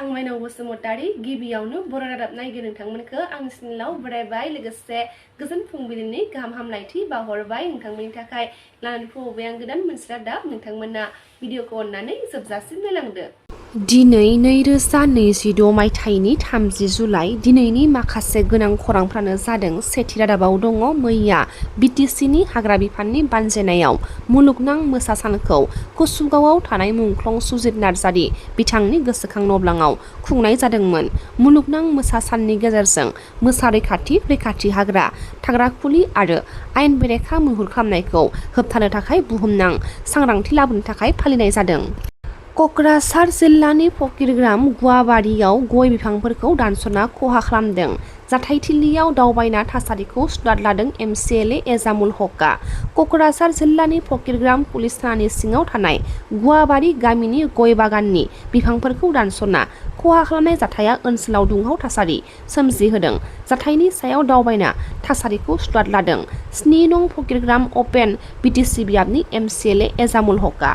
SmainaoBasumatari गिबियावनो बर' रादाब नायगिर नोंथांमोनखौ आंनि चेनेलाव बरायबाय लोगोसे गोजोन फुंबिलिनि गाहाम हामलायथि बावहरबाय नोंथांमोननि थाखाय लानानै फैबाय आं गोदान मोनसे रादाब नोंथांमोना भिडिअखौ अननानै जोबजासिम नायलांदो। दिनै 2026 मायथाइनि 30 जुलाइ दिनैनि माखासे गोनां खौरांफ्रानो जादों। सेथि रादाबाव दङ मैया बिटिसिनि हाग्रा बिफाननि बानजायनायाव मुलुगनां मोसा सानखौ कसुगावआव थानाय मुंख्लं सुजित नार्जारि बिथांनि गोसोखां नब्लाङाव खुंनाय जादोंमोन। मुलुगनां मोसा साननि गेजेरजों मोसा रैखाथि हाग्रा थाग्राखुलि आरो आयेन बेरेखा मैहुर खालामनायखौ होबथानो थाखाय बुहुमनां सांग्रांथि लाबोनो थाखाय फालिनाय जादों। क'क्राझार जिल्लानि फकिरग्राम गुवाबारियाव गय बिफांफोरखौ दानस'ना खहा खालामदों। जाथायथिलियाव दावबायना थासारिखौ सुलाद लादों MCLA एजामुल हकआ। क'क्राझार जिल्लानि फकिरग्राम पुलिस थानानि सिङाव थानाय गुवाबारि गामिनि गय बागाननि बिफांफोरखौ दानस'ना खहा खालामनाय जाथाया ओनसोलाव दुंहाव थासारि सोमजिहोदों। जाथायनि सायाव दावबायना थासारिखौ सुलाद लादों 7 नं फकिरग्राम अपेन बिटिसि बियाबनि MCLA एजामुल हकआ।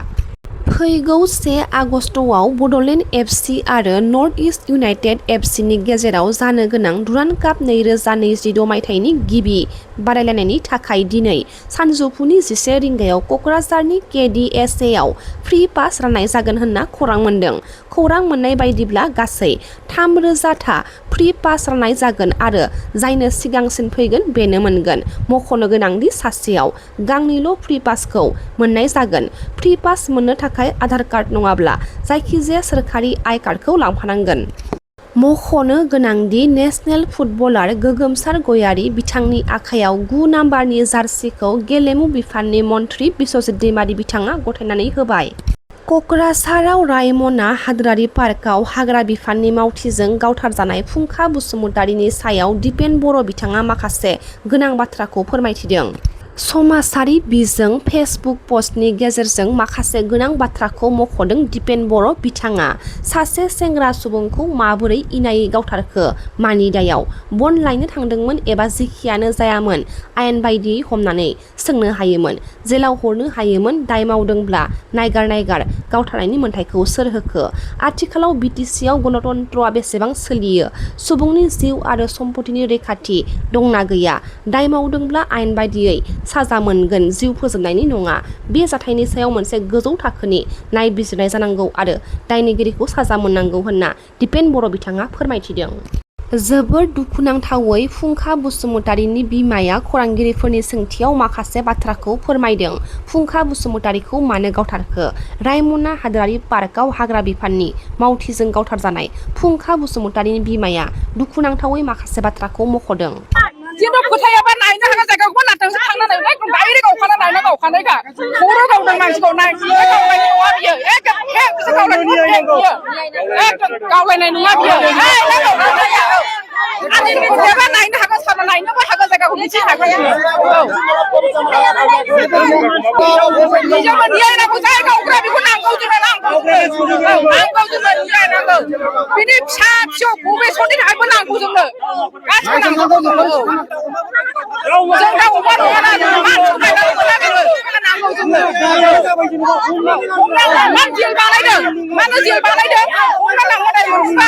फैगौ 1 आगस्टआव बड'लेण्ड FC आरो नर्थ इस्ट इउनाइटेड FCनि गेजेराव जानो गोनां डुरान्ड काप 2026 मायथाइनि गिबि बादायलायनायनि थाखाय दिनै सानजौफुनि 11 रिंगायाव क'क्राझारनि KDSAआव फ्रि पास राननाय जागोन होनना खौरां मोन्दों। खौरां मोननाय बायदिब्ला गासै 3,000 फ्रि पास राननाय जागोन आरो जायनो सिगांसिन फैगोन बेनो मोनगोन। मख'नो गोनांदि सासेयाव गांनैल' फ्रि पासखौ मोननाय जागोन। फ्रि पास मोननो थाखाय आधार कार्ड नङाब्ला जायखिजाया सोरखारि आइ कार्डखौ लांफानांगोन। मख'नो गोनांदि नेशनेल फुटबलार गोगोमसार गयारि बिथांनि आखायाव 9 नाम्बारनि जार्सिखौ गेलेमु बिफाननि मन्थ्रि बिस्वजित दैमारि बिथाङा गथायनानै होबाय। क'क्राझाराव रायमना हादोरारि पार्कआव हाग्रा बिफाननि मावथिजों गावथारजानाय फुंखा बसुमतारिनि सायाव दिपेन बर' बिथाङा माखासे गोनां बाथ्राखौ फोरमायथिदों। समाजारि बिजों फेसबुक पस्टनि गेजेरजों माखासे गोनां बाथ्राखौ मख'दों दिपेन बर' बिथाङा। सासे सेंग्रा सुबुंखौ माबोरै इनायै गावथारखो मानि दायाव बन लायनो थांदोंमोन एबा जेखियानो जायामोन आयेन बायदियै हमनानै सोंनो हायोमोन, जेलाव हरनो हायोमोन। दाय मावदोंब्ला नायगार गावथारनायनि मोन्थाइखौ सोर होखो? आथिखालाव BTCआव गणतन्त्रआ बेसेबां सोलियो? सुबुंनि जिउ आरो सम्पतिनि रैखाथि दंना गैया? दाय मावदोंब्ला आयेन बायदियै साजा मोनगोन, जिउ फोजोबनायनि नङा। बे जाथायनि सायाव मोनसे गोजौ थाखोनि नायबिजिरनाय जानांगौ आरो दायनिगिरिखौ साजा मोननांगौ होनना दिपेन बर' बिथाङा फोरमायथिदों। जोबोद दुखुनांथावै फुंखा बसुमतारिनि बिमाया खौरांगिरिफोरनि सोंथियाव माखासे बाथ्राखौ फोरमायदों। फुंखा बसुमतारिखौ मानो गावथारखो? रायमना हादोरारि पार्कआव हाग्रा बिफाननि मावथिजों गावथारजानाय फुंखा बसुमतारिनि बिमाया दुखुनांथावै माखासे बाथ्राखौ मख'दों। जेन' फोथायाबा नायनो हानाय जायगाखौबो नाथांसो थांनानै एकदम डाइरेक्ट गावखाना नायना गावखानायखा खर' गावदों मानसिखौ गावलायनाय नङा बियो एकदम गावलायनाय नङा बियो आंनि फोथायाबा नायनो हागोन सारना नायनोबो हागोन जायगाखौ मिथिनो हागोन निजेबो न्यायनांगौ जाय गावग्रा बेखौ नांगौ जोंनो नांगौ जोंनो न्याय नांगौ बिनि फिसा फिसौ बबे समनि थाखायबो नांगौ जोंनो गासिबो नांगौ जोंनो जों दा अमा नङाना मानसि बायनानै मोनाखै नांगौ जोंनो मान जेल बानायदों मानो जेल बानायदों हमना लांनाय मोनबा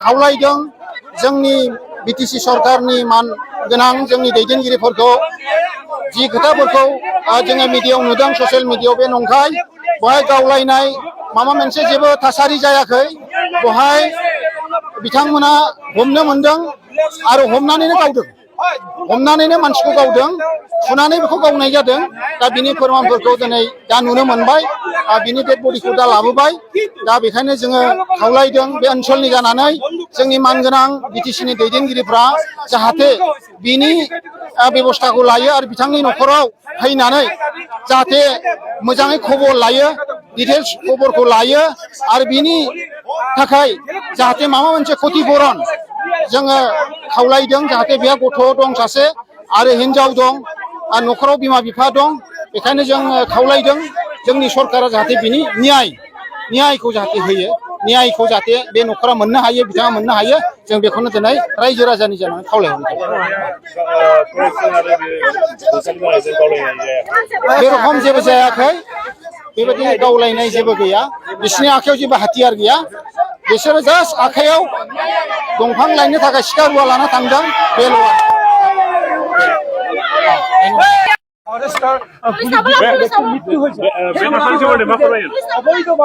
खावलायदों जोंनि BTC सरकारनि मान गोनां जोंनि दैदेनगिरिफोरखौ जि खोथाफोरखौ जोङो मिडियायाव नुदों ससियेल मिडियायाव बे नंखाय बेवहाय गावलायनाय माबा मोनसे जेबो थासारि जायाखै बेवहाय बिथांमोना हमनो मोनदों आरो हमनानैनो गावदों हमनानैनो मानसिखौ गावदों सुनानै बेखौ गावनाय जादों दा बिनि फोरमानफोरखौ दिनै दा नुनो मोनबाय बिनि डेड बडिखौ दा लाबोबाय दा बेखायनो जोङो खावलायदों बे ओनसोलनि जानानै जोंनि मानगोनां BTCनि दैदेनगिरिफ्रा जाहाथे बिनि बेबस्थाखौ लायो आरो बिथांनि न'खराव फैनानै जाहाथे मोजाङै खबर लायो डिटेल्स खबरखौ लायो आरो बिनि थाखाय जाहाथे माबा मोनसे क्षतिपूरण जोङो खावलायदों जाहाथे बेहा गथ' दं सासे आरो हिनजाव दं आरो न'खराव बिमा बिफा दं बेखायनो जों खावलायदों जोंनि सरकारा जाहाथे बिनि न्यायखौ जाहाथे होयो न्यायखौ जाहाथे बे न'खरा मोननो हायो बिथाङा मोननो हायो जों बेखौनो दिनै रायजो राजानि जानानै खावलायहरनाय बे रखम जेबो जायाखै बेबायदि गावलायनाय जेबो गैया बिसोरनि आखायाव जेबो हाथियार गैया बिसोरो जास्ट आखायाव दंफां लायनो थाखाय सिखा रुवा लाना थांदों बेल'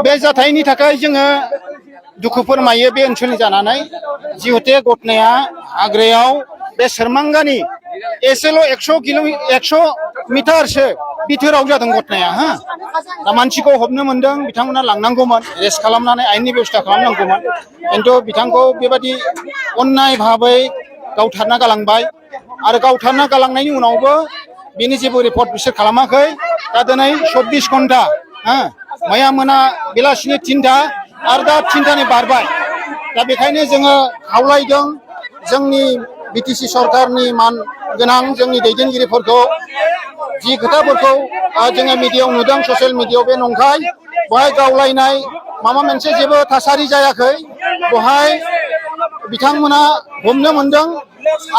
बे जाथायनि थाखाय जोङो दुखु फोरमायो बे ओनसोलनि जानानै जिहेतु घटनाया आग्रायाव बे सोरमांगानि एसेल' 100 मिटारसो बिथोराव जादों घटनाया हा दा मानसिखौ हमनो मोनदों बिथांमोना लांनांगौमोन रेस्ट खालामनानै आयेननि बेबस्था खालामनांगौमोन खिन्थु बिथांखौ बेबायदि अन्याय भाबै गावथारना गालांबाय आरो गावथारना गालांनायनि उनावबो बिनि जेबो रिपर्ट बिसोर खालामाखै दा दिनै 24 घन्टा मैया मोना बेलासिनि 3टा आरो दा 3टानि बारबाय दा बेखायनो जोङो खावलायदों जोंनि बिटिसि सरकारनि मान गोनां जोंनि दैदेनगिरिफोरखौ जि खोथाफोरखौ जोङो मिडियायाव नुदों ससियेल मिडियायाव बे नंखाय बेवहाय गावलायनाय माबा मोनसे जेबो थासारि जायाखै बेवहाय बिथांमोना हमनो मोनदों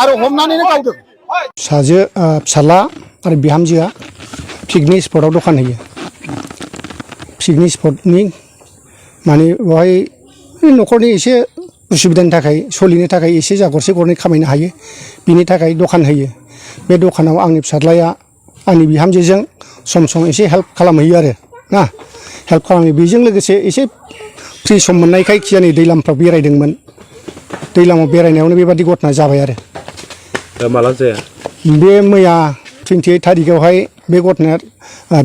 आरो हमनानैनो गावदों फिसाला आरो बिहामजोआ पिकनिक स्पटआव दखान होयो पिकनिक स्पटनि माने बेवहाय न'खरनि एसे उसुबिदानि थाखाय सोलिनो थाखाय एसे जा गरसे गरनै खामायनो हायो बिनि थाखाय दखान होयो बे दखानाव आंनि फिसाज्लाया आंनि बिहामजोजों सम सम एसे हेल्प खालामहैयो आरो ना हेल्प खालामो बेजों लोगोसे एसे फ्रि सम मोननायखाय खिजानि दैलामफ्राव बेरायदोंमोन दैलामाव बेरायनायावनो बेबादि घटना जाबाय आरो दा माला जाया बे मैया 28 थारिखआवहाय बे घटनाया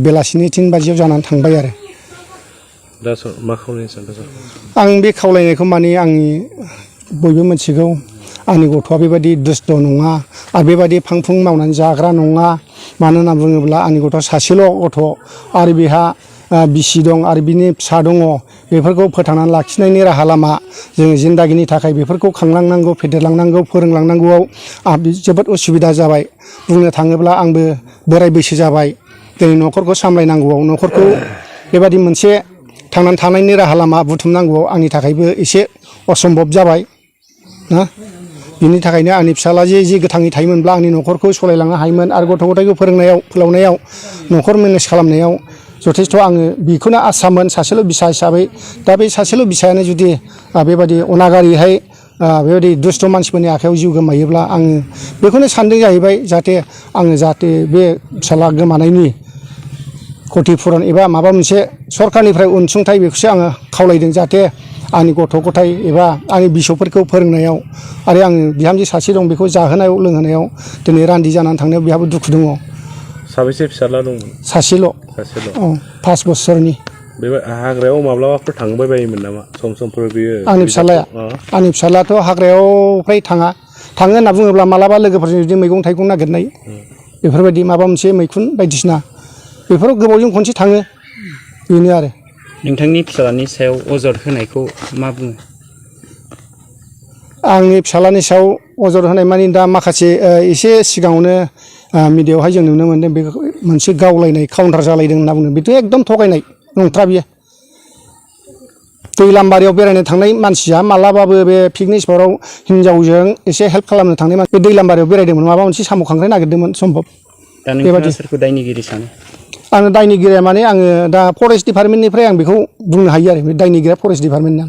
बेलासिनि 3 बाजियाव जानानै थांबाय आरो दा मा खावलायनो सानदों आं बे खावलायनायखौ माने आंनि बयबो मिथिगौ आंनि गथ'आ बेबायदि दुस्त नङा आरो बेबायदि फांफुं मावनानै जाग्रा नङा मानो होनना बुङोब्ला आंनि गथ'आ सासेल' गथ' आरो बेहा बिसि दं आरो बिनि फिसा दङ बेफोरखौ फोथांनानै लाखिनायनि राहा लामा जोङो जिन्दागिनि थाखाय बेफोरखौ खांलांनांगौ फेदेरलांनांगौ फोरोंलांनांगौआव जोबोद उसुबिदा जाबाय बुंनो थाङोब्ला आंबो बोराय बैसो जाबाय दिनै न'खरखौ सामलायनांगौआव न'खरखौ बेबायदि मोनसे थांनानै थानायनि राहा लामा बुथुमनांगौआव आंनि थाखायबो एसे असम्भब जाबाय ना बिनि थाखायनो आंनि फिसाला जे गोथाङै थायोमोनब्ला आंनि न'खरखौ सालायलांनो हायोमोन आरो गथ' गथायखौ फोलावनायाव न'खर मेनेज खालामनायाव जथेस्थ' आङो बेखौनो आसामोन सासेल' बिसा हिसाबै दा बे सासेल' बिसायानो जुदि बेबायदि अनागारिहाय बेबायदि दुस्त मानसिफोरनि आखायाव जिउ गोमायोब्ला आङो बेखौनो सानदों जाहैबाय जाहाथे बे फिसाला गोमानायनि क्षतिपुरन एबा माबा मोनसे सरकारनिफ्राय अनसुंथाइ बेखौसो आङो खावलायदों जाहाथे आंनि गथ' गथाय एबा आंनि बिसौफोरखौ फोरोंनायाव आरो आङो बिहामजो सासे दं बेखौ जाहोनायाव लोंहोनायाव दिनै रान्दि जानानै थांनायाव बेहाबो दुखु दङ साबेसे फिसाला दंमोन सासेल' 5 बोसोरनि बे हाग्रायाव माब्लाबाफोर थांबाय बायोमोन नामा समफोर बियो आंनि फिसालायाथ' हाग्रायाव फ्राय थाङो होनना बुङोब्ला मालाबा लोगोफोरजों जुदि मैगं थाइगं नागिरनाय बेफोरबायदि माबा मोनसे मैखुन बायदिसिना बेफोराव गोबावजों खनसे थाङो बेनो आरो नोंथांनि फिसालानि सायाव अजद होनायखौ मा बुङो आंनि फिसालानि सायाव अजद होनाय मानि दा माखासे एसे सिगाङावनो मिडियायावहाय जों नुनो मोन्दों बे मोनसे गावलायनाय काउन्टार जालायदों होनना बुङो बेथ' एकदम थगायनाय नंथ्रा बियो दैलामबारियाव बेरायनो थांनाय मानसिया मालाबाबो बे पिकनिक स्पटआव हिनजावजों एसे हेल्प खालामनो थांनाय बे दैलामबारियाव बेरायदोंमोन माबा मोनसे साम' खांख्राय नागिरदोंमोन सम्भब दा नोंथाङा सोरखौ दायनिगिरि सानो आङो दायनिगिरिया माने आङो दा फरेस्ट डिपार्टमेन्टनिफ्राय आं बेखौ बुंनो हायो आरो बे दायनिगिरिया फरेस्ट डिपार्टमेन्टनि